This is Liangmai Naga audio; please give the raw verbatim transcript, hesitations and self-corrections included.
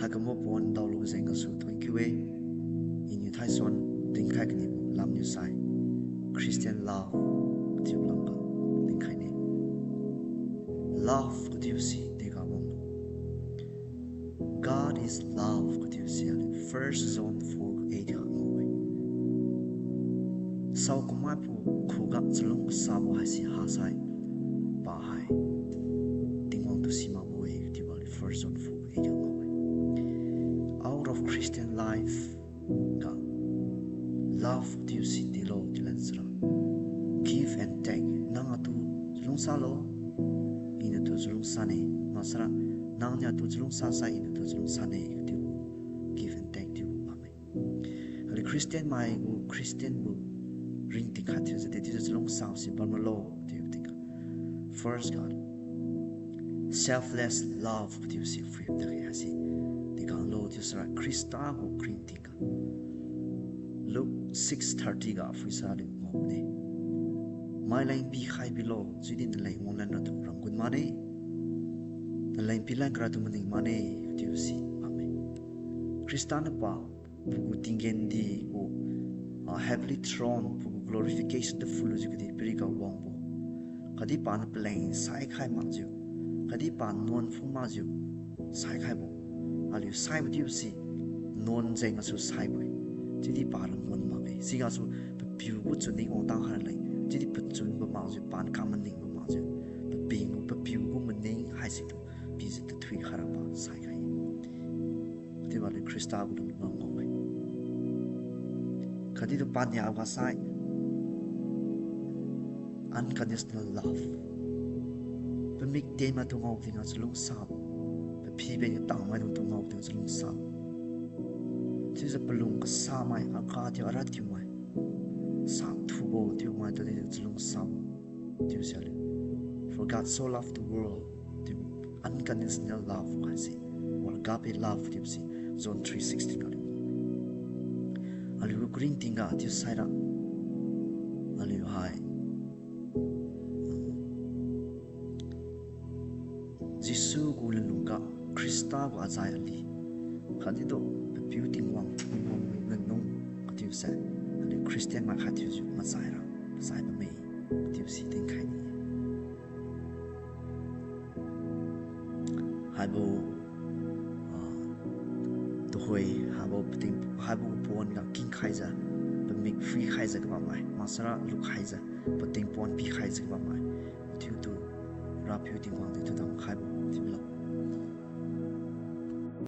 Naikambo pon daolu jeng gasu thank you e. Iniu thaisuan dinkhai kanibo lamniu sai Christian love chiu lamga dinkhai ne. Love kathiu si dega bambo, God is love kathiu si aliu First John four eight ga ngao-e. Saokum maibo khuga chalung kasabo haise hasai pa hai Tingwang tu simakbo-e chiubo aliu First John four eight ga ngao-e. Out of Christian life ga love thiu si delo chiu lan sira, give and take. Nang atu chalung salo, iniu tu chalung sane. Maksara nangniu atu chalung sa sai iniu tu chalung sane chiu give and take thiu bamme. Aliu Christian mai gu Christian gu ringting khat thiujiu de chiujiu chalung sa si bamralo chiu tingga, first ga selfless love thiu si phui tadkhe haise dega lo chiu sara Khrista gu ringting ga Luke six thirty ga phuisa aliu ngaode. Maileng pikhai bilo, chiudi naleng wanglan ratu ramgun mane, naleng pilan ratu maning mane chiu si bamme. Khrista niu pa pagu tinggen di gu, ah, heavenly throne, pagu glorification tu phulujiu kadihpiriga wangbo, khatdi paniu paleng saikhai makjiu, khatdi pa nuan phung makjiu saikhaibo, aliu saibo chiubo si nuan jeng gasu saibo-e. Chiudi para nuan makge. Sigasu papiu gu chunning wangtang khaira leng, chiudi pachun bamakjiu, pan ka maning bamakjiu, paping gu, papiu gu maning haisitu pijiu tathui khaira pa saikhai-e. Chiubo aliu Khrista gu lungwang ngao-e. Khatdi tu paniaga sai unconditional love. Pamik tenmaitu ngao tingga chalung sabo, paphi benniu tangmaidungtu ngao tingga chalung sabo, chiujiu palung kasamai, aga thiu ara thiumai, sa thubo thiumai tadi chalung sabo chiu si aliu, for God so loved the world, chiu unconditional love haise, or agape love chiubo si John three sixteen ga aliu, aliu gu ringting ga chiu saira, aliu hai Jesu gu lalungga, Khrista gu azai ali, khatdi tu papiu Tingwang, Tingwang lalung kathiu se, aliu Christian mai khat thiujiu mazaira, zai bamme chiu si dinkhai ni-e. Haibo, ah, tuhoi haibo pating, haibo pon ga kingkhaijiu, pamik phuikhaijiu kabammai, maksara lukhaijiu, pating pon pikhaijiu kabammai, mathiutu Rapiu Tingwang di tu damkhaibo chiu milo.